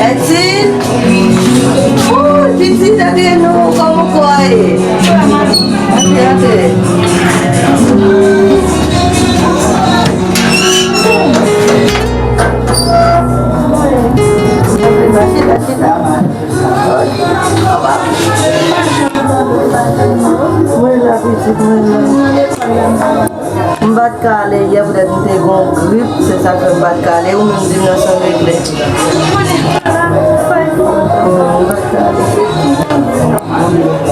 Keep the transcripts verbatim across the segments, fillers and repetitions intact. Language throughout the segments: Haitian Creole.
Etid. Woy, pitit, antre non, kòman kò a ye? Antre, antre. Antre, chita, chita. Mwen la, pitit, mwen la. M pa t ka ale yè poutèt m te gen yon grip, se sa k fè m pa t ka ale. Ou menm di m nan san regle. Non, m pa t ka ale.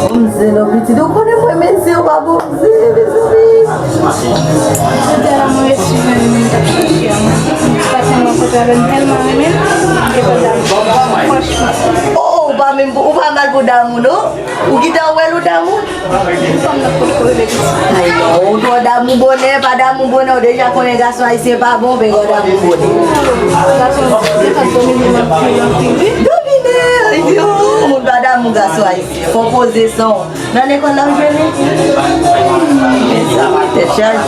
Bon, m zen non, pitit. Ou konnen mwen, men zen, ou pa bon, m zen, mezanmi. Jodi a la, mwen resi menm, mwen t ap chache a mwen. Paske m rankontre avè m, m tèlman renmen l, e pa damou. Franchman. Oh, oh, ou pa menm, ou pa mal pou damou, non? Ou gentan wè l, ou damou? Ou pa m nan potko rele pitit. Ay non, ou twò damou bonè, pa damou bonè, ou deja konnen gason ayisyen pa bon, ben ou damou bonè. Gason, se sa domine m anpil, anpil, wi. Domine, yo, moun pa damou gason ayisyen. Fò poze san w. Nan lekòl la, w jwenn li? Mezanmi, tèt chaje.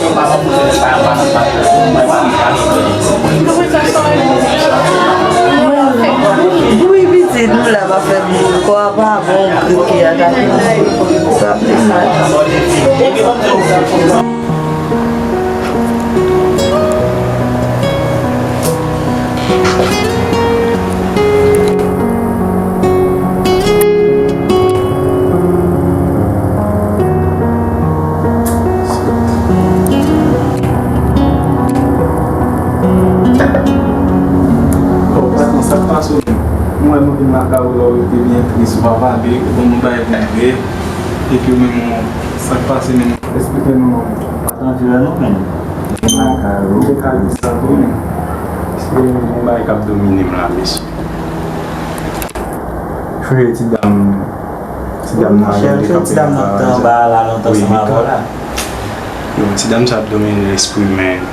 Wi, pitit, nou la, pa fè boul, kò a pa bon, grip ki atake nou. Sa pi mal. Bon, patwon, sa k pase w menm? Mwen wè nou vin lakay ou la, ou rete byen tris, ou pa pale, ou ban nou bagay pou nou bwè. Epi ou menm, ou, sa k pase menm? Eksplike nou non. Pa t anvi wè nou menm. Vin lakay ou. Ou te ka di sa tou menm. Se yon bagay k ap domine m la, mesye. Frè, ti dam, ti dam nan, monchè, se ti dam nan ki te anba a la lontan ansanm avè w la. Yo, ti dam sa ap domine lespri m, men.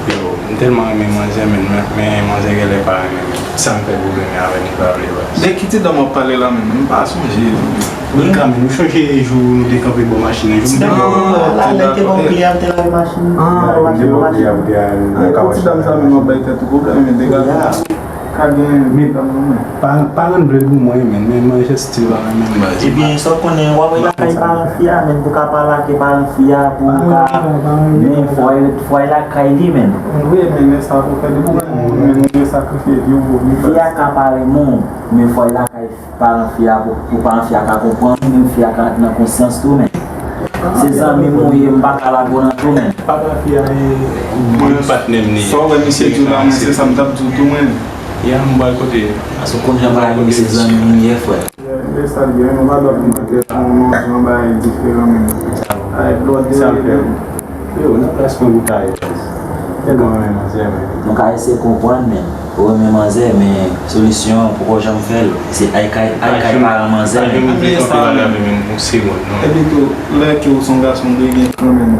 Yo, m tèlman renmen manzè, men, men, men manzè genlè pa renmen m. Sa m fè pou renmen avè l, li pa vle baz. De ki ti dam w ap pale la menm? M pa sonje. Wi, Kamil, ou chonje jou nou te kanpe bò machin nan, jou m te bò. Ah, la, lè te gon kle a, te lave machin. Ah, machin, machin. Ti dam sa menm ap bay tèt ou pwoblèm, men degaje. Ka gen medam nan men. Pa, pa rann vle pou mwen, men, men manzè still pa renmen m baz. Ebyen, sa w konnen, w ap wè lakay paran fi a, men pou ka pale ak paran fi a, pou ou ka, men fò l, fò l lakay li, men. Wi, men lè sa pou fè depi w gen moun, men nou dwe sakrifye vi w pou li. Fi a ka pa renmen w, men fò l lakay paran fi a pou, pou paran fi a ka konprann ou, menm fi a ka nan konsyans tou, men. Se zanmi m ou ye, m pa ka lage w nan tou, men. Papa fi a, e, mwen patnè m li ye. Sa w wè misye di w la, mwen, se sa m t ap di w tou, mwen. Ya, m ba l kote. Paske w konn jan bagay yo ye, se zanmi m li ye, frè. Lè sa l ye, nou pa dwe kòmante nan yon jan bagay diferan, men. Ay, blòdè. Yo, nan plas mwen pou ta ye, baz. Tèlman renmen manzè, men. Nou ka eseye konprann, men ou renmen manzè, men solisyon an poko janm fè l. Se ay kay, ay kay paran manzè, men. Epi tou, lè ke w se yon gason, w dwe gen kanmenm,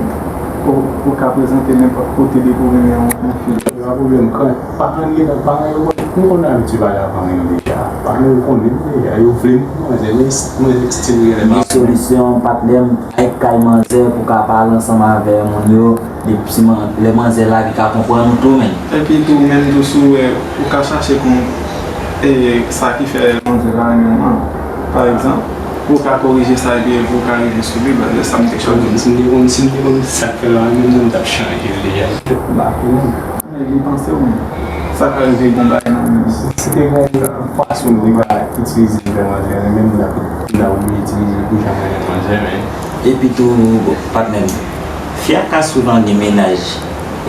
ou, ou ka prezante nenpòt kote depi w renmen yon, yon fi. Pa pwoblèm, kan, pa ann li nan paran yo, m konn abitye pale ak paran yo deja. Paran yo konnen m deja, yo vle m pou manzè, men, men still gen lè pa. Gen solisyon, patnè m, ay kay manzè pou ka pale ansanm avè moun yo. Li, si man, lè manzè la, li ka konprann ou tou, men. Epi tou, menm tou, si w wè, ou ka chache kon, e, sa ki fè manzè la renmen w an. Pa egzanp, pou w ka korije sa, epi pou w ka rive sou li, baz, sa m te chanje. Si m te konn, si m te konn sa k fè l la renmen m nan, m t ap chanje l deja. Li panse w menm. Sa ka rive gon bagay nan menm. Si te gon fason li va itilize l fè manzè renmen m, l ap, l ap itilize l pou jan renmen manzè, men. Epi tou, patnè m, fi a ka souvan gen mennaj.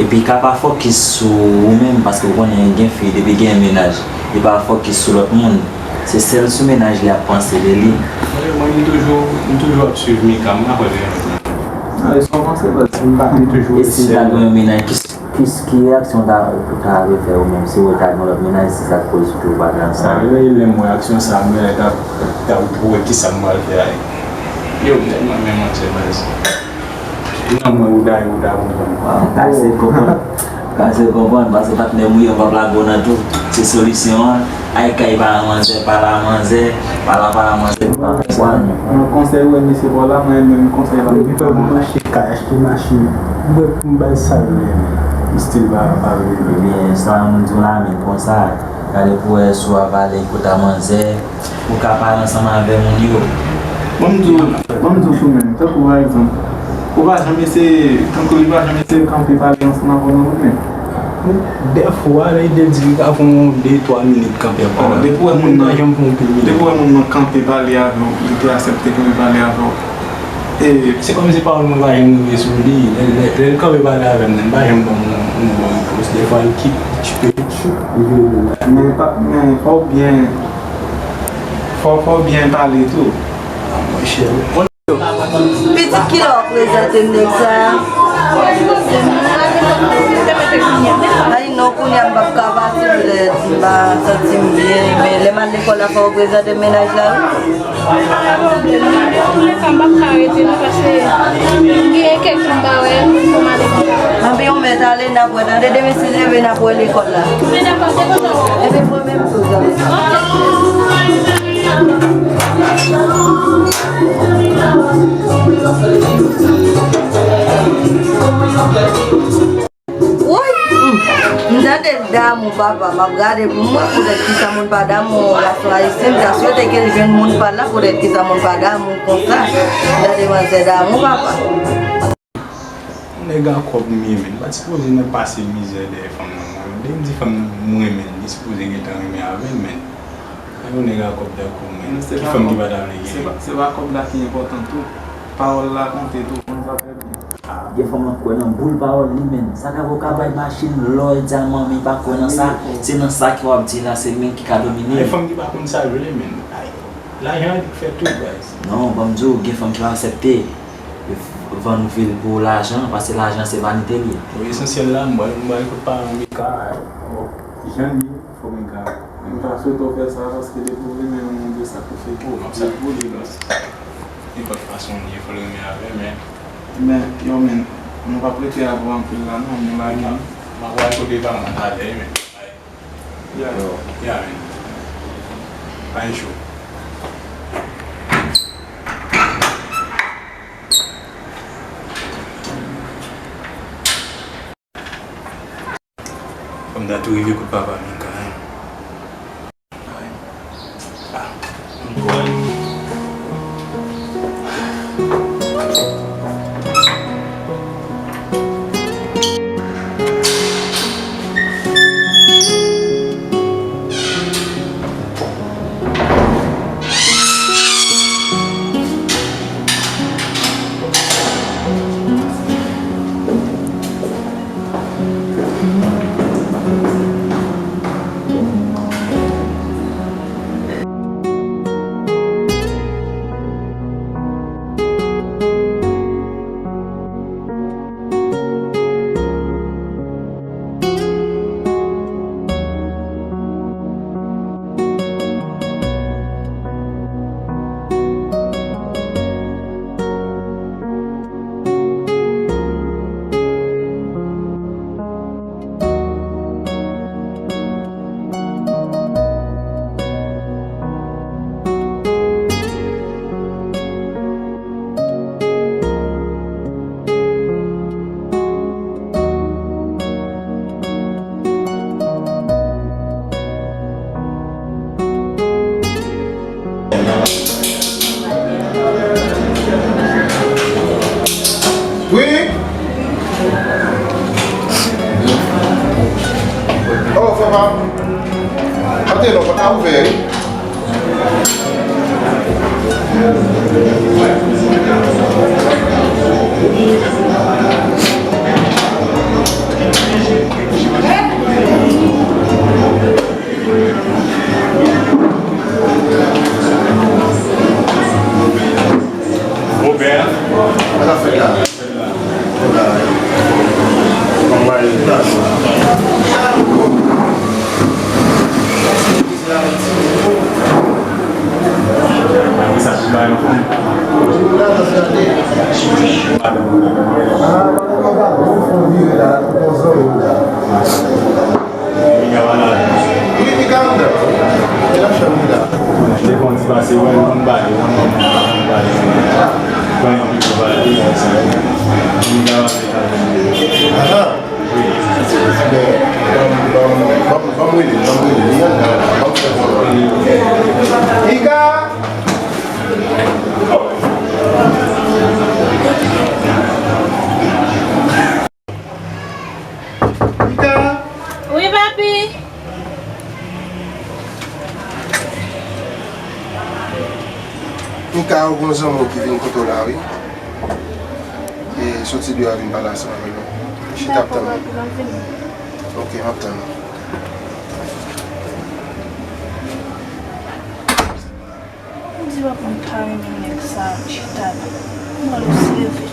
Epi li ka pa fokis sou ou menm, paske w konnen gen fi, depi gen mennaj, li pa fokis sou lòt moun. Se sèl sou mennaj li ap panse de li. Mwen, mwen, m toujou, m toujou ap swiv Mika, m pa kwè gen lòt moun. Ah, e sa w panse, baz? M pa, m toujou. E si l ta gen yon mennaj, ki, Ki, ki reyaksyon w ta, w ta vle fè ou menm si w wè ta gen lòt mennaj, si sa k koz ou pa vle ansanm? Sa, lè, lè m wè aksyon sa, m genlè t ap, t ap wè kisa m pral fè a. Yo, m tèlman renmen manzè, baz. Nan mwen, ou ta, ou ta konprann. Waw, m pase konprann. M pase konprann, paske patnè m wi, an p ap lage w nan tou. Se solisyon an. Ay kay pa a manzè, pa la manzè, pa la pa a manzè, pa la. Nan konsèy ou wè mesye pa w la, mwen menm konsèy la. Depi pou mache kay, achte machin, mwen pou m bay sa yo renmen. Li still pa, pa vle vle. Ebyen, sa m di w la, men konsa, gade pou wè si w ap ale kot a manzè, ou ka pale ansanm avè moun yo. Ban m di w, ban m di w tou menm, tankou pa egzanp, ou pa janm eseye, tankou li pa janm eseye kanpe pale ansanm avè w nan wout menm. Dèfwa, lè li te di li ka fè yon de, twa minit kanpe ap pale. Depi w wè moun nan, depi w wè moun nan kanpe pale avè w, li te aksepte kanpe pale avè w. E se kòmsi pawòl mwen pa janm rive sou li. Lè, lè, lè l kanpe pale avè m nan, li pa janm ban m yon, yon bon repons. Dèfwa, li kite, li kite, li vire do l. Men pa, men fò w byen, fò, fò w byen pale tou. Ah, monchè. Pitit, kilè w ap prezante m nèg sa a? Ay non, kounye a m p ap ka pati, m lèd, m pa santi m byen, men lè m al lekòl la, fò w prezante m mennaj la wi. Anben, yon mèt ale, n ap wè, tande, demen si Dye vle, n ap wè lekòl la. Ebyen, mwen menm tou, zanmi. Woy! M tande damou, papa. M ap gade pou m wè poutèt kisa moun pa damou gason ayisyen. M ta swete ke l jwenn moun pa l la poutèt kisa moun pa damou konsa. Gade manzè damou, papa. Yon nèg a kòb m ye, men. M pa t sipoze nan pase mizè dèyè fanm nan, mwen. Depi m di fanm nan m renmen l, li sipoze gentan renmen avè m, men. Yon nèg a kòb tankou mwen. Ki fanm ki pa ta vle gen? Se pa, se pa kòb la ki enpòtan tou. Pawòl la konte tou, konn sa trè byen. Gen fanm nan kwè nan boul pawòl li menm. Sa ka fè w ka bay machin, lò, dyaman, men li pa kwè nan sa. Se nan sa ke w ap di la, se li menm ki ka domine. Ay, fanm ki pa konn sa l vle menm. Ay, lajan an ki fè tout, guys. Non, ban m di w, gen fanm ki pa aksepte vann ou vil pou lajan, paske lajan se vanite li ye. Bon, esansyèl la, m ba, m ba l kout pawòl, m ka, bon, jan l ye. Fò mwen ka. Mwen pa swete w fè sa paske depi w renmen yon moun, de sa pou fè. Oh, m ap sa pou li, baz. Nenpòt fason l ye, fò l renmen avè m, men. Men, yo, men, nou p ap rete avè w anpil la, non, nou lage. M ap, m ap al kote pa mwen talè, men. Yeah. Yo. Yeah, men. Pa gen cho. Fò m ta tou rive kot papa Mika, en. Ah, m kwè. Wi. Oh, frè pa m. Antre non, pòt la ouvè, wi. Robert. Sa k ap fèt la? Sa k ap fèt la? Bon, bon, bon, bon. Wi, Mika anndan. E nan chanm li la. Li konn ti pase, wè, li konn bale, wè, li konn bale. Pran yon piko bale, li konn sa. Mika anndan. Aha. Wi. Ban m, ban m, ban m, ban m rele, ban m rele. Li anndan. Ban m fè. Mika! Mika! Wi, papi. Mika, ou gon zanmi w ki vin kote w la, wi. E soti deyò a vin pale ansanm avè nou. Chita ap tann ou. Dakò, papi, m ap vini. Ok, m ap tann ou. Ou di w ap mwen pa renmen nèg sa, chita la. Mwen serye.